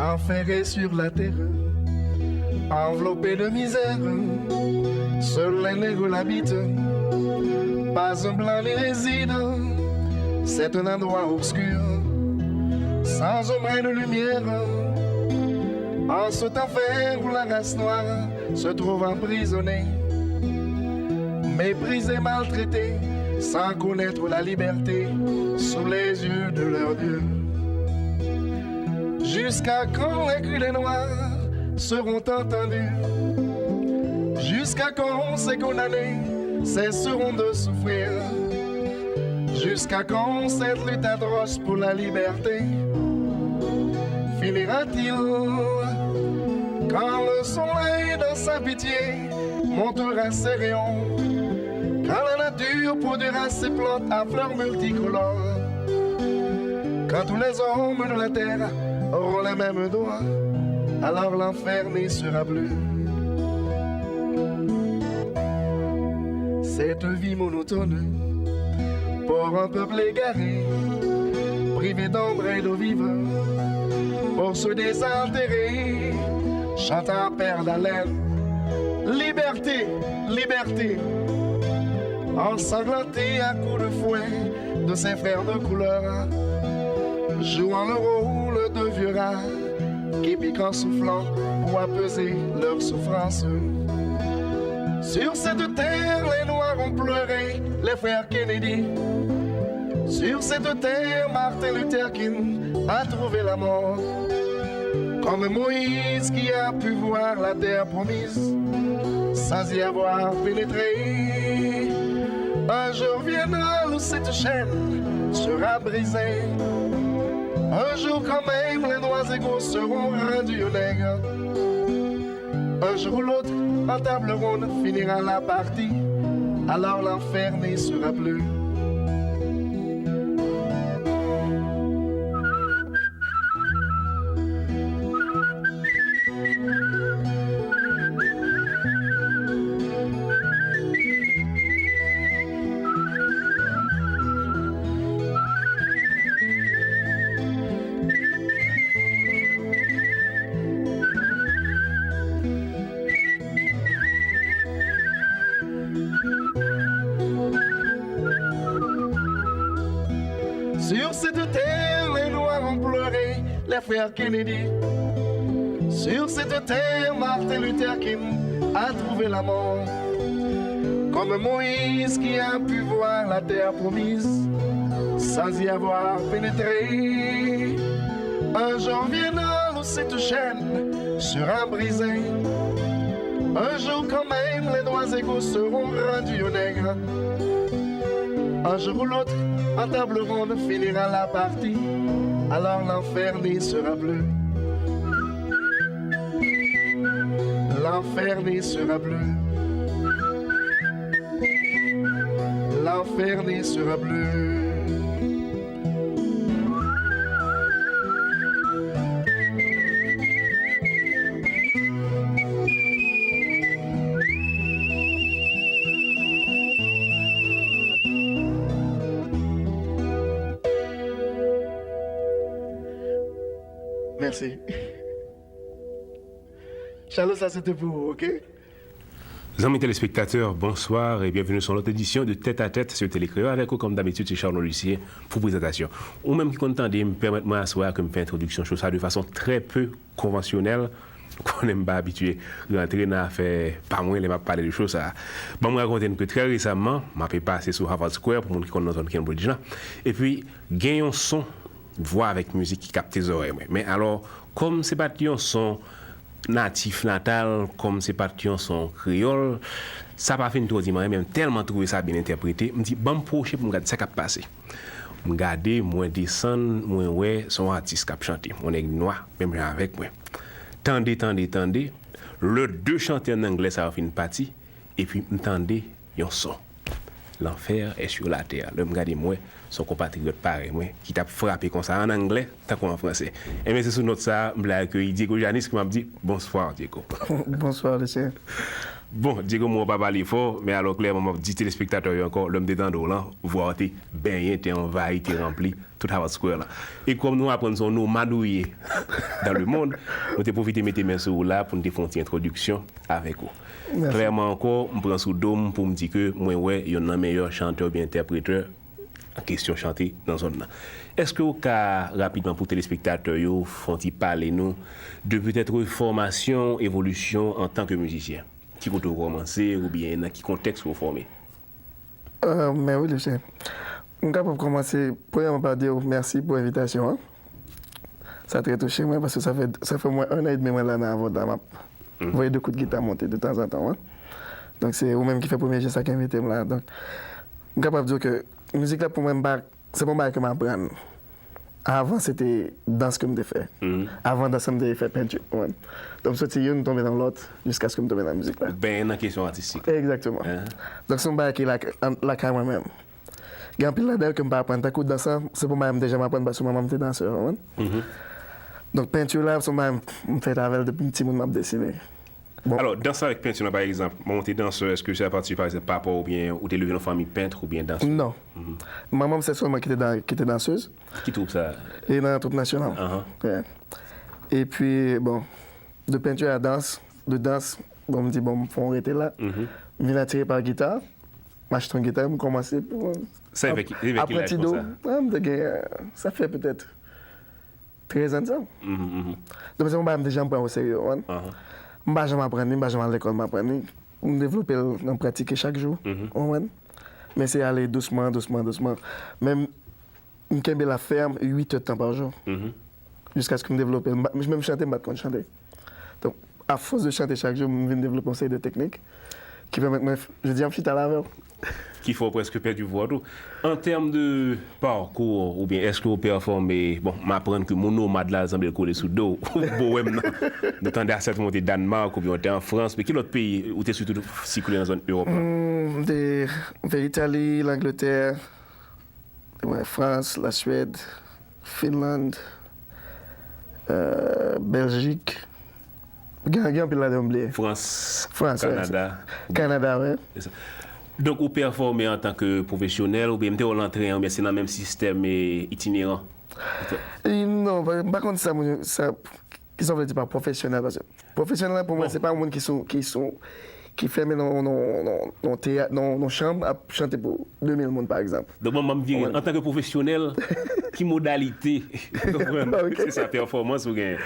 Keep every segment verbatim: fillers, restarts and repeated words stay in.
Enfermé sur la terre, enveloppé de misère, seul les nègres l'habitent. Pas un blanc n'y réside, c'est un endroit obscur, sans ombre et de lumière. En cet enfer où la race noire se trouve emprisonnée, méprisée, maltraitée, sans connaître la liberté sous les yeux de leur Dieu. Jusqu'à quand les cris des Noirs seront entendus? Jusqu'à quand ces condamnés cesseront de souffrir? Jusqu'à quand cette lutte atroce pour la liberté finira-t-il? Quand le soleil dans sa pitié montrera ses rayons, quand la nature produira ses plantes à fleurs multicolores, quand tous les hommes de la terre auront les mêmes droits, alors l'enfer n'y sera plus. Cette vie monotone pour un peuple égaré, privé d'ombre et d'eau vive, pour se désaltérer, chante à perte d'haleine. Liberté, liberté, ensanglanté à coups de fouet de ses frères de couleur, jouant le rôle de vieux rats qui piquent en soufflant pour apaiser leur souffrance. Sur cette terre, les Noirs ont pleuré les frères Kennedy. Sur cette terre, Martin Luther King a trouvé la mort. Comme Moïse qui a pu voir la terre promise sans y avoir pénétré. Un jour viendra où cette chaîne sera brisée. Un jour quand même les Noirs égaux seront rendus aux nègres. Un jour ou l'autre, en table ronde finira la partie. Alors l'enfer n'y sera plus. Sur cette terre, les Noirs ont pleuré les frères Kennedy. Sur cette terre, Martin Luther King a trouvé la mort. Comme Moïse qui a pu voir la terre promise sans y avoir pénétré. Un jour viendra où cette chaîne sera brisée. Un jour quand même, les Noirs égaux seront rendus aux nègres. Un jour ou l'autre, en table ronde finira la partie. Alors l'enfer n'y sera plus. L'enfer n'y sera plus. L'enfer n'y sera plus. Mèsi. Chalo, sa se te pou ou, oke? Zanmi telespektatè, bonswa e byenveni sou yon lòt edisyon de Tèt a Tèt sou Tele Kreyòl. Avèk ou, kòm dabitid, se Charles Lucien pou prezantasyon. Ou menm ki konn tande m, pèmèt mwen aswè a ke m fè entwodiksyon show sa de fason trè pe konvansyonèl. Ou konnen m pa abitye rantre nan afè pa mwen lè m ap pale de show sa. Ban m rakonte n ke trè resaman, m ape pase sou Harvard Square, pou moun ki konn nan zòn Cambridge lan, epi gen yon son vwa avèk mizik ki kapte zòrèy mwen. Men alò, kòm se pa t yon son natif natal, kòm se pa t yon son kreyòl, sa pa fin twò di m anyen, men m tèlman twouve sa byen entèprete, m di, "Ban m pwoche pou m gad sa k ap pase." M gade, mwen desann, mwen wè, se yon atis k ap chante, yon nèg nwa, menm jan avèk mwen. Tande, tande, tande, lè de chantè an anglè sa yo fin pati, epi m tande yon son. L'enfer est sur la terre. Lè m gade, m wè, se yon konpatriyòt parèy mwen ki t ap frape konsa an anglè tankou an fransè. Enben, se sou nòt sa a, m vle akeyi Diego Janis, ke m ap di, "Bonsoir, Diego." Bonsoir, Lucien. Bon, Diego, mwen pa pale fò, men alò klèman, m ap di telespektatè yo ankò, lè m te tande w lan, vwa w te benyen, te anvayi, te ranpli tout Howard Square la. E kòm nou aprann se yon nomad ou ye dans le monde, nou te pwofite mete men sou ou la pou n te fè yon ti entwodiksyon avèk ou. Klèman ankò, m pran sou do m pou m di ke mwen wè yonn nan meyè chantè oubyen entèpretè an kesyon chante nan zòn nan. Èske w ka rapidman pou telespektatè yo fè yon ti pale nou de petèt fòmasyon, evolisyon antanke mizisyen? Ki kote w kòmanse oubyen nan ki kontèks ou fòme? Euh, men wi, Lucien. M kapab kòmanse premyèman pa di w mèsi pou envitasyon an. Sa trè touche mwen paske sa fè sa fè mwen un an edmi mwen la nan Avodlam ap voye de kout gita monte de tanzantan. Donk se ou menm ki fè premye jès la ki envite m la. Donk m kapab di w ke mizik la pou mwen m pa se pa yon bagay ke m aprann. Avan se te dans ke m te fè. Avan dans la m te fè penti. Ou konprann? Donk m soti youn m tonbe nan lòt jiskaske m tonbe nan mizik la. Ou benyen nan kesyon atistik la. Egzakteman. Donk se yon bagay ki lakay mwen menm. Gen anpil ladan yo ke m pa aprann. Tankou dans lan, se pa yon bagay m te janm aprann paske manman m te dansè, ou konprann? Donk penti la, se yon bagay m fèt avè l depi m timoun m ap desine. Bon. Alò, dans avèk penti lan, pa egzanp, manman w te dansè, èske se apati, pa egzanp, papa w oubyen ou te leve nan fanmi pent oubyen dansè? Non. Manman m se sèlman ki te, ki te dansèz. Ki twoup sa? E nan twoup nasyonal. Epi, bon, de penti a dans, de dans, bon, m di, bon, m fè yon rete la. M vin atire pa gita, m achte yon gita, m kòmanse pou. Sa rive ki laj konsa? M te gen, sa fè petèt trèz an de sa. Donk se yon bagay m te janm pran oserye, ou konprann? M pa janm aprann li, m pa janm al lekòl m aprann li. M devlope l nan pratike chak jou, ou konprann? Men se ale dousman, dousman, dousman. Men m kenbe la fèm uit èdtan pa jou. Jiskaske m devlope l. M pa- Menm chante, m pa t konn chante. Donk, afòs de chante chak jou, m vin devlope yon seri de teknik ki pèmèt mwen, jodi a, m chita la avè w. Ki fè w prèske pèdi vwa w tou. An tèm de pakou, oubyen èske w pèfòme, bon, m aprann ke mo nomad la sanble l kole sou do w. Ou bowèm nan. Nou tande asèt mwen te Dannmark oubyen w te an Frans, men ki lòt peyi ou te sitou sikile nan zòn Ewòp la? M te, m te Itali, Langletè, Frans, Laswèd, Finland, Bèljik. Gen anpil ladan yo m bliye. Frans, Kanada. Kanada, wi. Donk ou pèfòme antanke pwofesyonèl oubyen m te wè w lan tren an oubyen se nan menm sistèm itineran? Non, m pa konn sa moun yo, sa, kisa w vle di pa pwofesyonèl paske pwofesyonèl la pou mwen se pa yon moun ki sou, ki sou, ki fèmen nan yon teyat, nan yon chanm ap chante pou de mil moun pa egzanp. Donk manman m vire antanke pwofesyonèl, ki modalite? Ou konprann? Se sa pèfòmans ou genyen.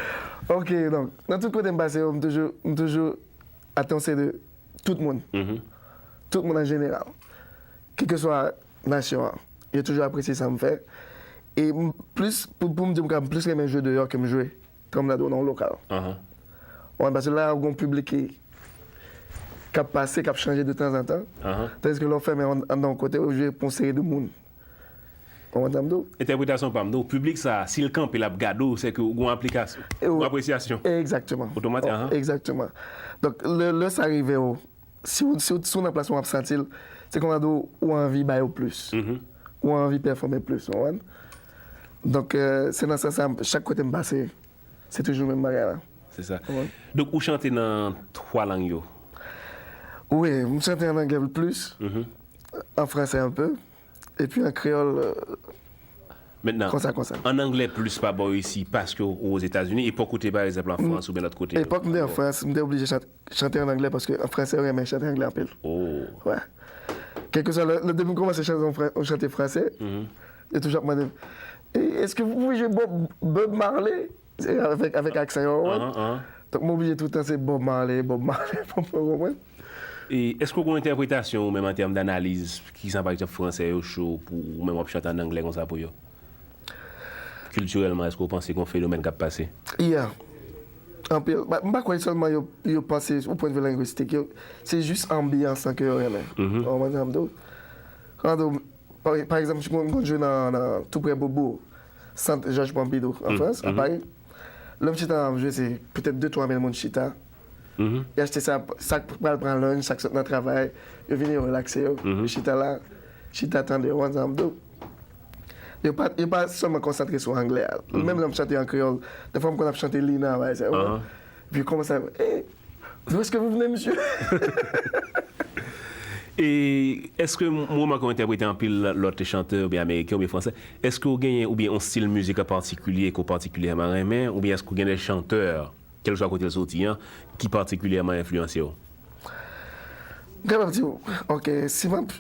Ok, donk nan tout kote m pase yo, m toujou, m toujou atire yon seri de tout moun. Tout moun an jeneral. Kèlkeswa nasyon an, yo toujou apresye sa m fè. E m plis, pou, pou m di w m ka, m plis renmen jwe deyò ke m jwe tranbladou nan yon lokal. Ou konprann? Paske la ou gen yon piblik ki, k ap pase, k ap chanje de tanzantan. Tandiske lè w fèmen anndan yon kote, ou jwe pou yon seri de moun. Ou konprann sa m di w? Entèpretasyon pa m, non. Piblik sa a, si l kanpe, l ap gade w, sèke ou gen yon aplikasyon, yon apresyasyon. Egzakteman. Otomatik, ahan. Egzakteman. Donk, lè, lè sa rive w, si w, si w, si w nan plas ou ap santi l, se kòmsi w anvi ba yo plis. Ou anvi pèfòme plis, ou konprann? Donk, se nan sans sa, chak kote m pase, se toujou menm bagay la. Se sa. Donk, ou chante nan twa lang yo? Wi, m chante an anglè plis, an franse un peu, epi an kreyòl, konsa, konsa. An anglè plis pa bò isi paske w Ozetazini, epòk ou te pa egzanp an Frans oubyen lòt kote? Epòk m te an Frans, m te oblije chante an anglè paske an franse yo renmen chante anglè anpil. Wi. Kèlkeswa lè, depi m kòmanse chante an franse, yo toujou ap mande m, èske vous pouvez jouer Bob, Bob Marley? Se avèk, avèk aksan yo, ou konprann? Donk m oblije tout tan se Bob Marley, Bob Marley, Bob Marley, ou konprann? E èske w gen yon entèpretasyon ou menm an tèm danaliz, kijan pa egzanp franse yo cho pou ou menm w ap chante an anglè konsa pou yo? Kiltirèlman, èske w panse gen yon fenomèn k ap pase? Yeah. Anpil. M pa kwè sèlman yo, yo panse o pwennvi lengwistik, yo, se jis anbyans lan ke yo renmen. Ou konprann sa m di w? An tou, pa, pa egzanp, m konn jwe nan, nan, tou prè Beaubourg, Sant Georges Pompidou, an Frans, a Pari. Lè m chita ap jwe, se petèt de twa mil moun chita. Yo achte sa, sa k pral pran lunch, sa k sot nan travay, yo vini, yo relakse yo, yo chita la, chita tande, ou konprann sa m di w? Yo pa, yo pa sèlman konsantre sou anglè a. Menm lè m chante an kreyòl, dèfwa m konn ap chante Lina, bagay sa yo. Epi yo kòmanse ap, eh, D'où est-ce que vous venez, monsieur? E èske m remake w entèprete anpil lòt chantè oubyen ameriken oubyen fransè? Èske w genyen oubyen yon stil mizik an patikilye ke w patikilyèman renmen oubyen èske w gen de chantè, kèlkeswa kote l soti an, ki patikilyèman enfliyanse w? M kapab di w, ok, si m ap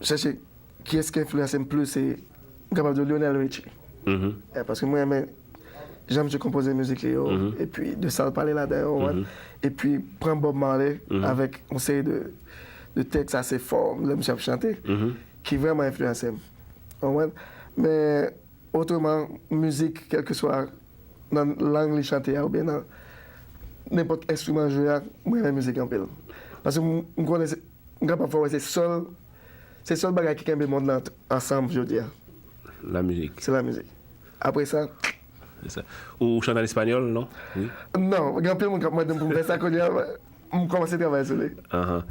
chèche kiyès ki enfliyanse m plis, se, m kapab di w Lionel Richie. Mhm. Eh, paske mwen renmen jan misye konpoze mizik li yo, mhm, epi de sa l pale ladan yo, ou konprann? Mhm. Epi pran Bob Marley, mhm, avèk yon seri de, de tèks ase fò lè misye ap chante, mhm, ki vrèman enfliyanse m. Ou konprann? Men otreman, mizik, kèlkeswa nan lang li chante a, oubyen nan nenpòt enstriman l jwe a, mwen renmen mizik anpil. Paske m, m konnen se, m kapab fè w wè se sèl, se sèl bagay ki kenbe mond lan ansanm jodi a. Lamizik. Se lamizik. Apre sa, se sa. Ou chante an espanyòl, non? Wi. Non, gen anpil moun k ap mande m pou m fè sa kounye a, m kòmanse travay sou li. Ahan.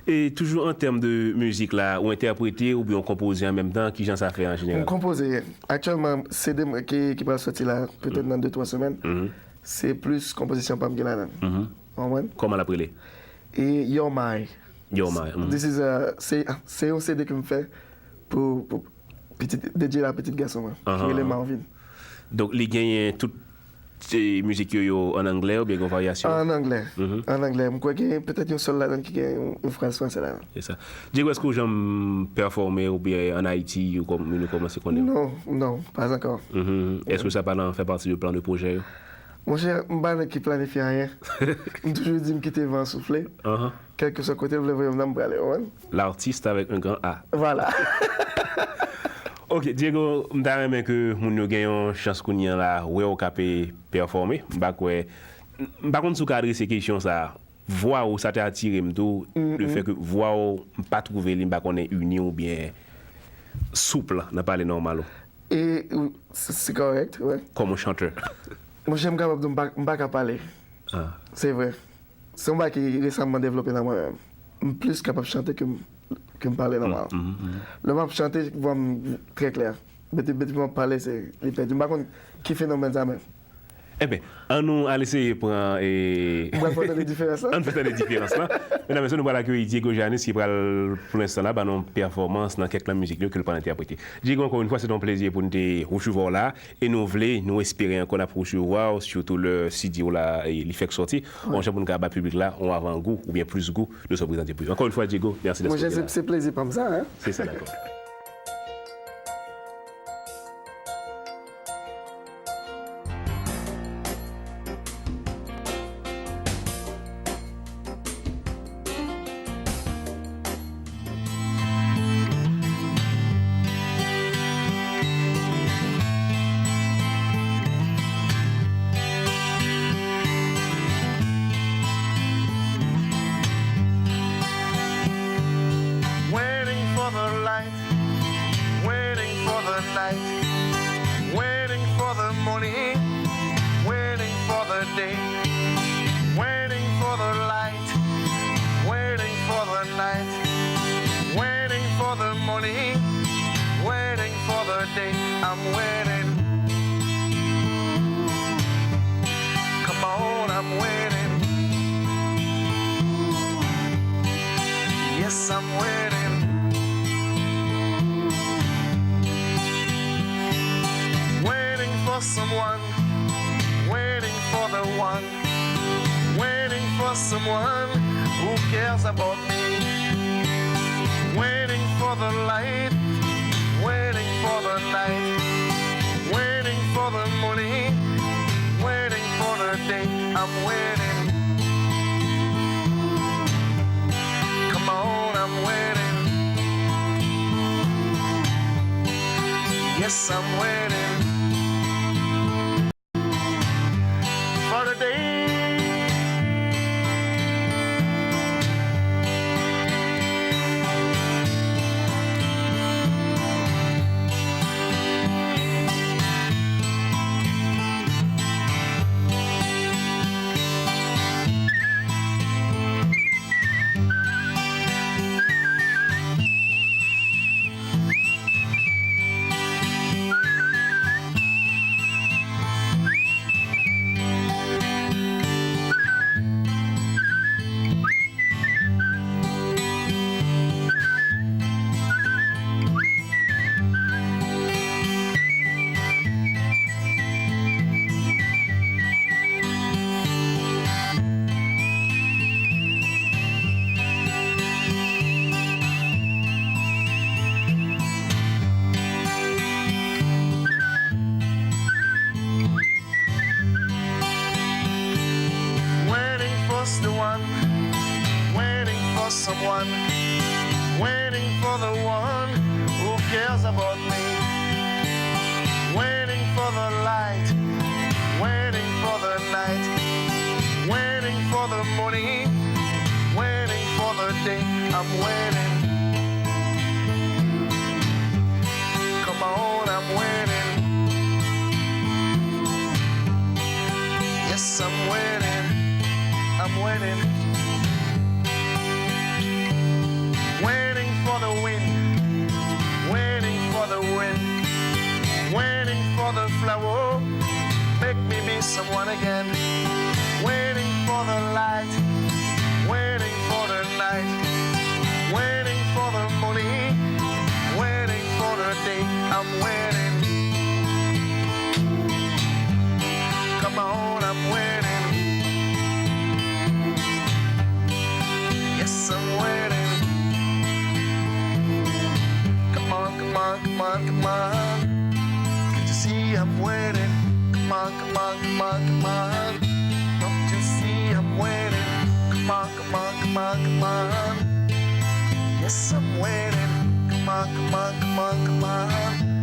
E toujou an tèm de mizik la, ou entèprete oubyen ou konpoze an menm tan, kijan sa fè an jeneral? M konpoze. Aktyèlman, C D m ki, ki pral sòti la, petèt nan de twa semèn, mhm, se plis konpozisyon pa m ki ladan l. Mhm. Ou konprann? Kòman l ap rele? E You're My. You're My, mhm. This is a, se, se yon C D ke m fè pou, pou pitit, dedye la pitit gason mwen, ki, ahan, rele Marvin. Donk, li genyen tout, e, mizik yo, yo an anglè oubyen gen varyasyon? An anglè. Mhm. An anglè. M kwè gen petèt yon sèl ladan ki gen yon, yon fraz fransè ladan. Se sa. Diego, èske w janm pèfòme oubyen an Ayiti, ou kòm, nou kòmanse konnen w? Non, non, pas encore. Mhm. Èske sa pa nan, fè pati de plan de pwojè yo? Monchè, m pa nèg ki planifye anyen. M toujou di m kite van an soufle. Ahan. Kèlkeswa kote l vle voye m nan, m prale, ou konprann? L'artiste avec un grand A. Vwala. Ok, Diego, m ta renmen ke moun yo gen yon chans kounye a la, wè w k ap pèfòme. M pa kwè, m pa konn si w ka adrese kesyon sa a. Vwa w, sa te atire m tou, le fè ke vwa w, m pa twouve li, m pa konnen, ini oubyen soup nan pale nòmal ou. E, se, se kòrèk, wi. Kòm yon chantè. Monchè, m kapab di w m pa, m pa ka pale. Ah. Se vre. Se yon bagay ki resaman devlope nan mwen menm. M plis kapab chante ke m, ke m pale nòmal. Mhm, mhm. Lè m ap chante, vwa m trè klè. Depi, depi m ap pale, se, li pèdi. M pa konn ki fenomèn sa menm. Enben, ann nou al eseye pran, e, m pral fè w tande diferans lan. Ann fè tande diferans lan. Medam, mesye, nou pral akeyi Diego Janis ki pral, pou lenstan la, ban nou yon pèfòmans nan kèk nan mizik li yo ke l pral entèprete. Diego, ankò yon fwa, se te yon plezi pou n te resevwa w la. E nou vle, nou espere ankò n ap resevwa w, sitou lè C D w la, e, li fèk sòti. Wi. Yon jan pou n ka ba piblik la yon avangou oubyen plis gou de sa w prezante pou yo. Ankò yon fwa, Diego, mèsi dèske w te la. Monchè, se, se plezi pa m sa, en. Se sa, dakò. Waiting for the light, waiting for the night, waiting for the morning, waiting for the day, waiting for the light, waiting for the night, waiting for the morning, waiting for the day. I'm waiting. Come on, I'm waiting. Yes, I'm waiting. Waiting for someone, waiting for the one, waiting for someone who cares about me. Waiting for the light, waiting for the night, waiting for the morning, waiting for the day. I'm waiting. Come on, I'm waiting. Yes, I'm waiting for the day. someone, waiting for the one who cares about me, waiting for the light, waiting for the night, waiting for the morning, waiting for the day. I'm waiting. Come on, I'm waiting. Yes, I'm waiting. I'm waiting. Waiting for the wind. Waiting for the wind. Waiting for the flower. Make me be someone again. Waiting for the light. Waiting for the night. Waiting for the morning. Waiting for the day. I'm waiting. Come on, I'm waiting. Yes, I'm waiting. Come on, come on, come on, come on. Can't you see I'm waiting? Come on, come on, come on, come on. Don't you see I'm waiting? Come on, come on, come on, come on. Yes, I'm waiting. Come on, come on, come on, come on.